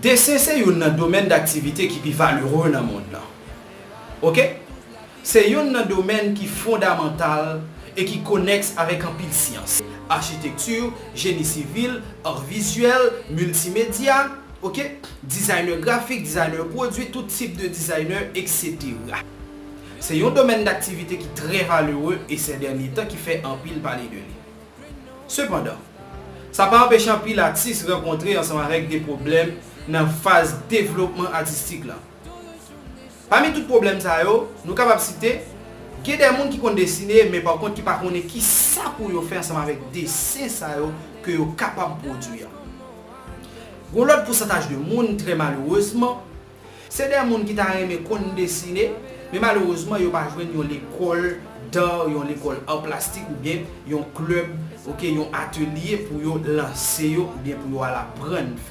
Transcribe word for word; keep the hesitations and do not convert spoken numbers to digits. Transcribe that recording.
Desen se youn nan domèn daktivite ki pi valere nan mond lan. Oke? Se youn nan domèn ki fondamantal e ki konèks avèk anpil syans. Achitekti, jeni sivil, ar vizyèl, miltimedya, oke? Dizayner grafik, dizayner pwodui, tout tip de dizayner, etsetera. Se yon domèn daktivite ki trè valere e sè dènye tan ki fè anpil pale de li. Sepandan, sa pa anpeche anpil atis rankontre ansanm avèk de pwoblèm nan faz devlopman atistik lan. Pami tout pwoblèm sa yo, nou kapab site, gen de moun ki konn desine, men pa kont ki pa konnen ki sa pou yo fè ansanm avèk desen sa yo ke yo kapab pwodui an. Gon lòt pousantaj de moun, trè malerezman, se de moun ki ta renmen konn desine, men malerezman yo pa jwenn yon lekòl d'art, yon lekòl ar plastik oubyen yon klèb, oke, yon atelye pou yo lanse yo oubyen pou yo al aprann fè.